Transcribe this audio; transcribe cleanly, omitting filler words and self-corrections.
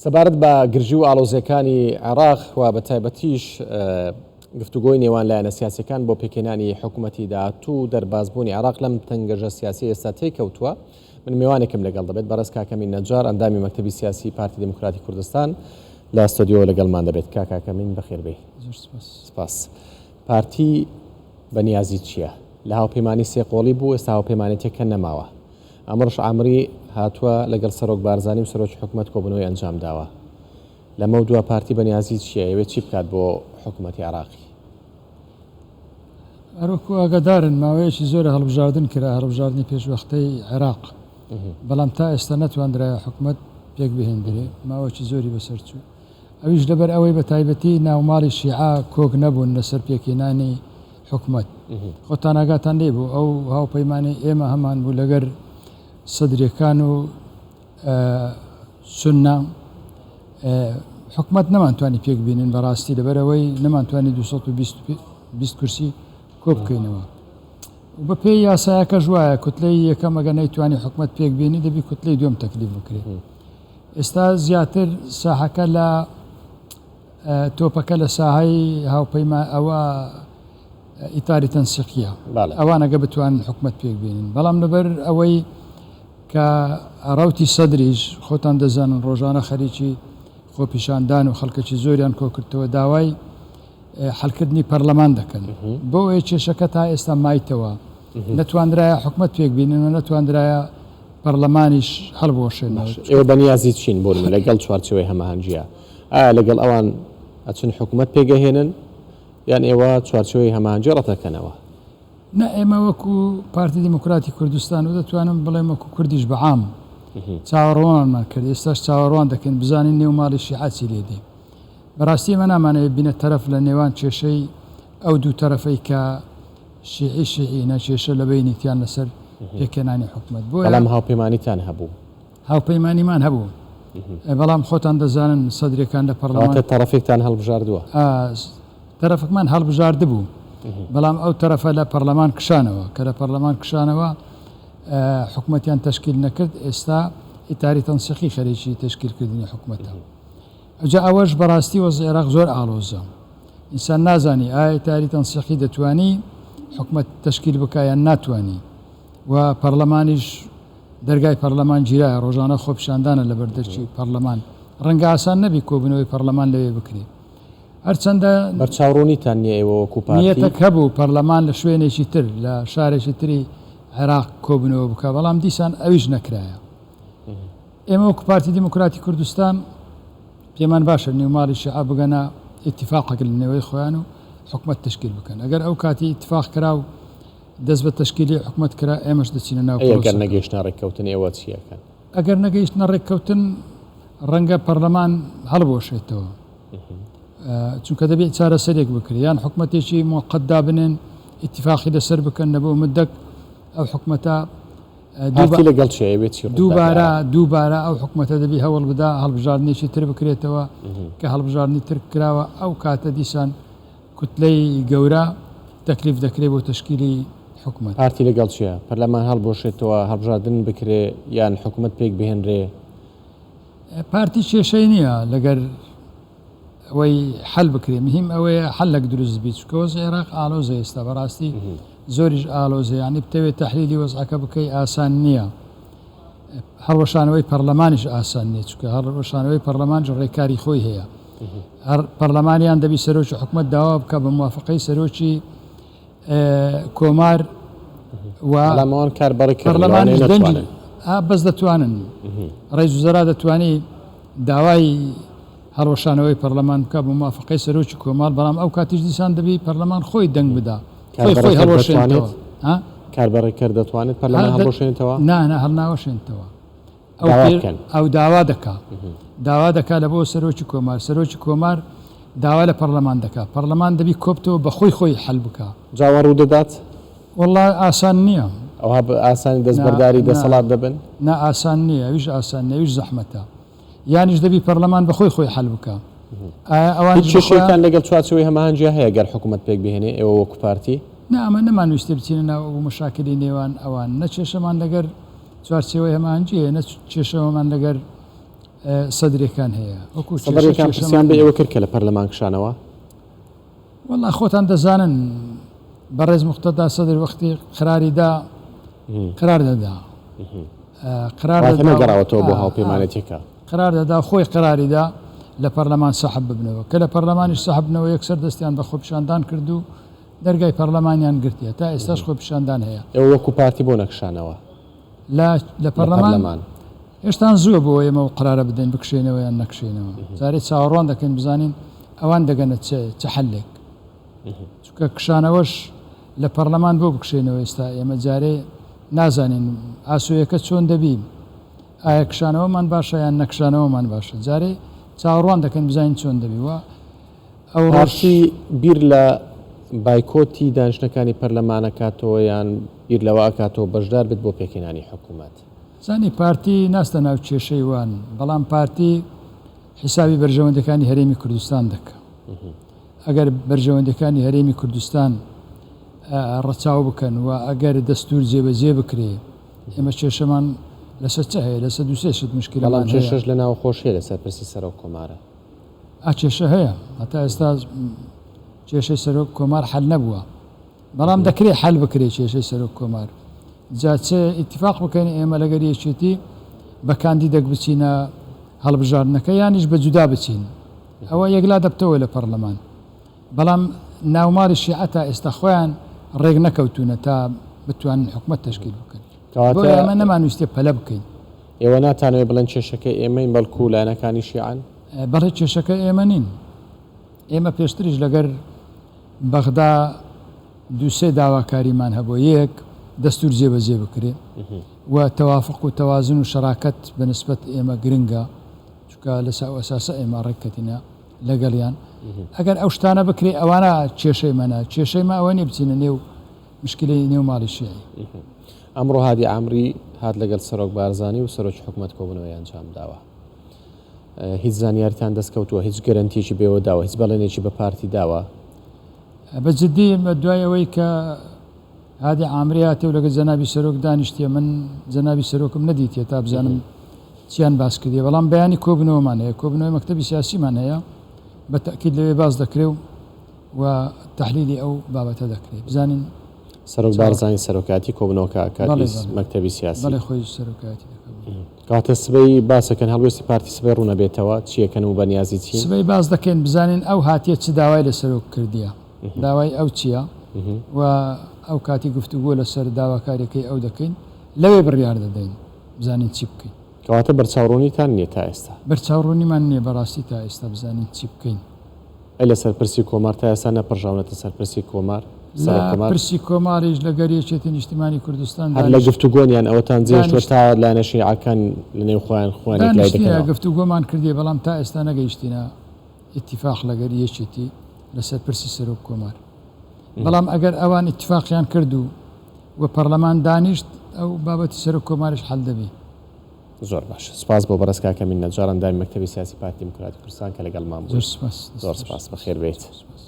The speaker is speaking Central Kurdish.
سەبارەت بە گرژی و ئاڵۆزییەکانی عێراق و بە تایبەتیش گفتوگۆی نێوان لایەنە سیاسییەکان بۆ پێکهێنانی حکومەتی داهاتوو و دەربازبوونی عێراق لەم تەنگەژە سیاسییەی ئێستا تێیکەوتووە، من مێوانێکم لەگەڵ دەبێت، بەڕێز کاک ئەمین نەجار، ئەندامی مەکتەبی سیاسی پارتی دیموکراتی کوردستان لە ستۆدیۆ لەگەڵمان دەبێت. کاک ئەمین بەخێربێی. زۆر سپاس. سپاس. پارتی بە نیازی چییە؟ لە هاوپەیمانی سێقۆڵی بوو، ئێستا هاوپەیمانێتییەکە نەماوە. ئەمڕۆش عامری هاتووە لەگەڵ سەرۆک بارزانی و سەرۆکی حکومەت کۆبوونەوەی ئەنجامداوە. لەمەودوا پارتی بەنیازی چییە؟ ئەیەوێت چی بکات بۆ حکومەتی عێراقی؟ هەروەکو ئاگادارن ماوەیەکی زۆرە هەڵبژاردن کرا، هەڵبژاردنی پێشوەختەی عێراق، بەڵام تا ئێستا نەتواندرایە حکومەت پێکبهێندرێ، ماوەکی زۆری بەسەر چوو. ئەویش لەبەر ئەوەی بە تایبەتی ناوماڵی شیعە کۆک نەبوون لەسەر پێکهێنانی حکومەت. خۆتان ئاگاتان لێ بوو ئەو هاوپەیمانەی ئێمە هەمان بوو لەگەر سەدرەکان و سوننە حکومەت نەمانتوانی پێک بینن بەڕاستی لەبەرەوەی نەمانتوانی 220 کورسی کۆ بکەینەوە. و بە پێی یاسایەکەش وایە کوتلەی یەکەم ئەگەر نەیتوانی حکومەت پێک بینی دەبی کوتلەی دووەم تەکلیف بکرێت. ئێستا زیاتر ساحەکە لە تۆپەکە لە ساحەی هاوپەیمان ئەوە ئیتاری تەنسیقیە ئەوان ئەگە بتوانن حکومەت پێک بێنن بەڵام لەبەر ئەوەی کە ڕەوتی سەدریش خۆتان دەزانن ڕۆژانە خەریکی خۆپیشاندان و خەڵکەکی زۆریان کۆکردەوە داوای حلکردنی پەرلەمان دەکەن بۆ ئەوەی کێشەکە تا ئێستا مایتەوە نەتواندرایە حکومەت پێک بینن و نەتواندرایە پەرلەمانیش هەڵبوەشێنەوە. ئێوە بەنیازی چین بۆ نمونە لەگەڵ چوارچێوەی هەماهەنگییە؟ ئایا لەگەڵ ئەوان ئەچن حکومەت پێکئەهێنن یان ئێوە چوارچێوەی هەماهەنگی ڕەتەکەنەوە؟ نا ئێمە وەکو پارتی دیموکراتی کوردستان و دەتوانم بڵێم وەکو کوردیش بە عام چاوەڕوانمان کرد ئێستاش چاوەڕوان دەکەین بزانین نێو ماڵی شیعە چی لێ دێ. بەڕاستی ئێمە نامانەوێت بینە تەرەف لە نێوان کێشەی ئەو دوو تەرەفەی کە شیعی شیعینە کێشە لە بەینیتیان لەسەر پێکهێنانی حکومەت بۆیە بەڵام هاوپەیمانیتان هەبوو. هاوپەیمانیمان هەبوو بەڵام خۆتان دەزانن سەدرەکان لە پەرلەمان واتە تەرەفێکتان هەڵبژاردووە. تەرەفەکمان هەڵبژاردبوو بەڵام ئەو تەرەفە لە پەرلەمان کشانەوە کە لە پەرلەمان کشانەوە حکومەتیان تەشکیل نەکرد ئێستا ئیتاری تەنسیقی خەریکی تەشکیلکردنی حکومەتە. ئەوجا ئەوەش بەڕاستی وەزعی عێراق زۆر ئاڵۆزە ئینسان نازانی ئایا ئیتاری تەنسیقی دەتوانی حکومەت تەشکیل بکا یان ناتوانی و پەرلەمانیش دەرگای پەرلەمان گیرایە ڕۆژانە خۆپیشاندانە لەبەر دەرکی پەرلەمان ڕەنگە ئاسان نەبی کۆبوونەوەی پەرلەمان لەوێ بکرێ هەرچەندە بەرچاوڕوونیتان نییە ئێوە وەکو پارتی؟ نیەتەک هەبوو پەرلەمان لە شوێنێکی تر لە شارێکی تری عێراق کۆبوونەوە بکا بەڵام دیسان ئەویش نەکرایە. ئێمە وەکو پارتی دیموکراتی کوردستان پێمان باشە نێوماڵی شیعە بگەنە ئیتیفاقێک لە نێوەی خۆیان و حکومەت تەشکیل بکەن. ئەگەر ئەو کاتی ئیتیفاق کرا و دەست بە تەشکیلی حکومەت کرا ئێمەش دەچینە ناو ئەی ئەگەر پرۆسەکەوە. نەگەیشتنە ڕێککەوتن ئێوە چی ئەکەن؟ ئەگەر نەگەیشتنە ڕێککەوتن ڕەنگە پەرلەمان هەڵبوەشێتەوە. چونکە دەبێت چارەسەرێک بکرێت یان حکومەتێکی موەقەت دابنێن ئیتیفاقی لەسەر بکەن لە بۆ مدەک ئەو حکومەتە پارتی لەگەڵ چیە ئەیەوێت چی ڕووبدات لە دووبارە دووبارە ئەو حکومەتە دەبی هەوڵ بدا هەڵبژاردنێکی تر بکرێتەوە کە هەڵبژاردنی تر کراوە ئەو کاتە دیسان کوتلەی گەورە تەکلیف دەکرێت بۆ تەشکیلی حکومەت. پارتی لەگەڵ چیە؟ پەرلەمان هەڵبوەشێتەوە، هەڵبژاردن بکرێ یان حکومەت پێک بهێنرێ؟ پارتی کێشەی نییە لەگەر ئەوەی حەل بکرێ مهم ئەوەیە حەلێک دروست بی چونکە وەزعی عێراق ئالۆزە ئێستا بەڕاستی زۆریش ئالۆزە یانی بتەوێت تەحلیلی وەزعەکە بکەی ئاسان نییە هەڵوەشانەوەی پەرلەمانیش ئاسان نییە چونکە هەڵوەشانەوەی پەرلەمانش ڕێکاری خۆی هەیە هەر پەرلەمانیان دەبی سەرۆکی حکومەت داوا بکە بە موافقەی سەرۆکی کۆمار و بەڵام ئەوان کار بەڕێکردن پەرلەمانیش لەوانەیە دەنگی نەتوانن. بەس دەتوانن ڕئیس وزەرا دەتوانی داوای هەڵوەشانەوەی پەرلەمان بکا بە موافقەی سەرۆکی کۆمار، بەڵام ئەو کاتیش دیسان دەبی پەرلەمان خۆی دەنگ بدا، خۆی خۆی کاربەڕێکەر هەڵوەشێنتەوە. دەتوانێت کاربەڕێکەر دەتوانێت پەرلەمان هەڵبوەشێنێتەوە؟ نا نا هەڵناوەشێنتەوە. ئەو داوا پێ بکەن. ئەو داوا دەکا. داوا دەکا لە بۆ سەرۆکی کۆمار، سەرۆکی کۆمار داوا لە پەرلەمان دەکا، پەرلەمان دەبی کۆبتەوە بە خۆی خۆی حەل بکا. جا وا ڕوو دەدات؟ وەڵا ئاسان نییە. ئەوها بە ئاسانی نا دەستبەرداری نا دەسەڵات دەبن؟ نا ئاسان نییە، ئەویش ئاسان نییە، ئەویش زەحمەتە. یانیش دەبی پەرلەمان بەخۆی خۆی حەل بکا. ئایا هیچ ئەوانیش بەخۆیان. کێشەیەکتان لەگەڵ چوارچێوەی هەماهەنگییا هەیە گەر حکوومەت پێک بهێنێ ئێوە وەکوو پارتی؟ نا ئەمە نەمانویستێ بچینە ناو ئەو مەشاکلی نێوان ئەوان. نە کێشەمان لەگەر چوارچێوەی هەماهەنگی هەیە، نە کێشەمان لەگەر. سەدرەکان هەیە. وەکو کێشە سەدریەکان کێشەمان پرسیان بە نییە. ئێوە کرد کە لە پەرلەمان کشانەوە؟ وەڵا خۆتان دەزانن بەڕێز موقتەدا سەدر وەختی قراری دا قرار دەدا قرار واتە دەدا و نەگەڕاوەتەوە بۆ ئا ئا هاوپەیمانێتیەکە. قرار دەدا خۆی قراری دا لە پەرلەمان سەحب ببنەوە کە لە پەرلەمانیش سەحب بنەوە یەکسەر دەستیان بە خۆپیشاندان کرد و دەرگای پەرلەمانیان گرتیە تا ئێستاش خۆپیشاندان هەیە. ئێوە وەکو پارتی بۆ نەکشانەوە؟ لە لە لە پەرلەمان پەرلەمان. هێشتان زووە بۆ ئێمە ئەو قرارە بدەین بکشێینەوە یان نەکشێینەوە. جارێ چاوەڕوان دەکەین بزانین ئەوان دەگەنە چ چ حەلێک. چونکە کشانەوەش لە پەڕلەمان بۆ بکشێینەوە ئێستا ئێمە جارێ نازانین ئاسۆیەکە چۆن دەبی، ئایا کشانەوەمان باشە یان نەکشانەوەمان باشە. جارێ چاوەڕوان دەکەین بزانین چۆن دەبی و ئەوڕۆش. پارتی بیر لە بایکۆتی دانیشتنەکانی پەرلەمان ئەکاتەوە یان بیر لەوە ئەکاتەوە بەشدار بێت بۆ پێکهێنانی حکوومەت؟ زانی پارتی ناستە ناو کێشەی وان بەڵام پارتی حیسابی بەرژەوەندەکانی هەرێمی کوردستان دەکا ئەگەر بەرژەوەندەکانی هەرێمی کوردستان ڕەچاو بکەن و ئەگەر دەستور جێبەجێ بکرێ ئێمە کێشەمان لەسەر چ هەیە لەسەر دووسێ شت بەڵام مشکلەمان هەیە کێشەش لە ناوخۆش هەیە لەسەر پرسی سەرۆک کۆمارە. ئا کێشە هەیە هەتا ئێستا کێشەی سەرۆک کۆمار حەل نەبووە بەڵام دەکرێ حەل بکرێ کێشەی سەرۆک کۆمار جا چ ئیتیفاق بکەین ئێمە لەگەر یەکێتی بە کاندیدەک بچینە هەڵبژاردنەکە یانیش بە جودا بچین ئەوە یەکلا دەبتەوە لە پەڕلەمان بەڵام ناوماڵی شیعە تا ئێستا خۆیان ڕێک نەکەوتونە تا بتوانن حکومەت تەشکیل بکەن کەواتە بۆیە ئێمە نەمانویستێ پەلە بکەین. ئێوە ناتانەوێ بڵێن کێشەکە ئێمەین بەڵکو لایەنەکانی شیعەن؟ بەڵێ کێشەکە ئێمە نین ئێمە پێشتریش لەگەر بەغدا دوو سێ داواکاریمان هەبوو، یەک، دەستوور جێبەجێ بکرێ و تەوافق و تەوازن و شەراکەت بە نسبەت ئێمە گرنگە، چونکە لەسەر ئەو ئەساسە ئێمە ڕێککەتینە لەگەڵیان. ئەگەر ئەو شتانە بکرێ ئەوانە کێشەی مەنە، کێشەی مە ئەوە نییە بچینە نێو مشکلەی نێو ماڵی شیعی. ئەمڕۆ هادی عامری هات لەگەڵ سەرۆک بارزانی و سەرۆکی حکومەت کۆبوونەوەی ئەنجام داوە. هیچ زانیاریتان دەست کەوتووە؟ هیچ گەرەنتیەکی بێوە داوە؟ هیچ بەڵێنێکی بە پارتی داوە؟ بە جدی دوای ئەوەی کە هادی عامری هاتێ و لەگەل جەنابی سەرۆک دانیشتیە من جەنابی سەرۆکم نەدیتیە تا بزانم چیان باس کردیە بەڵام بەیانی کۆبنەوەمان هەیە کۆبنەوەی مەکتەبی سیاسیمان هەیە بە تەئکید لەوێ باس دەکرێ و و تەحلیلی ئەو بابەتە دەکرێ بزانین سەرۆک بارزانی سەرۆکایەتی کۆبنەوەکە ئەکات مەکتەبی سیاسی؟ بەڵێ خۆی سەرۆکایەتی دەکات. کەواتە سبەی باس ئەکەن هەڵوێستی پارتی سبەی ڕوون ئەبێتەوە چی ئەکەن و بەنیازی چین؟ سبەی باس دەکەین بزانین ئەو هاتیە چ داوای لە سەرۆک کردیە داوای ئەو چیە و ئەو کاتی گفتوگۆ لەسەر داواکاریەکەی ئەو دەکەین لەوێ بڕیار دەدەین بزانین چی بکەین. کەواتە بەرچاوڕوونیتان نیە تا ئێستا؟ بەرچاوڕوونیمان نیە بەڕاستی تا ئێستا بزانین چی بکەین. ئەی لەسەر پرسی کۆمار تا ئێستا نەپڕژاونەتە سەر پرسی کۆمار، لە سەرۆک کۆمار؟ پرسی کۆماریش لەگەر یەکێتی نیشتیمانی کوردستان هەر لە دانیشت گفتوگۆن یان ئەوەتان جێهێشتووە دانیشت تا لایەنە شیعەکان لە نێو خۆیان خۆیان یەکلایی دانیشتینە دەکەنەوە؟ گفتوگۆمان کردیە بەڵام تا ئێستا نەگەیشتینە ئیتیفاق لەگەر یەکێتی لەسەر پرسی سەرۆک کۆمار بەڵام ئەگەر ئەوان ئیتیفاقیان کرد و و پەڕلەمان دانیشت ئەو بابەتی سەرۆک کۆماریش حەل دەبی. زۆر باش سپاس بۆ بەڕێز کاک ئەمین نەجار ئەندامی مەکتەبی سیاسی پارتی دیموکراتی کوردستان کە لەگەڵمان زۆر بووی سپاس زۆر دەست خۆش سپاس بەخێر بێیت. سپاس.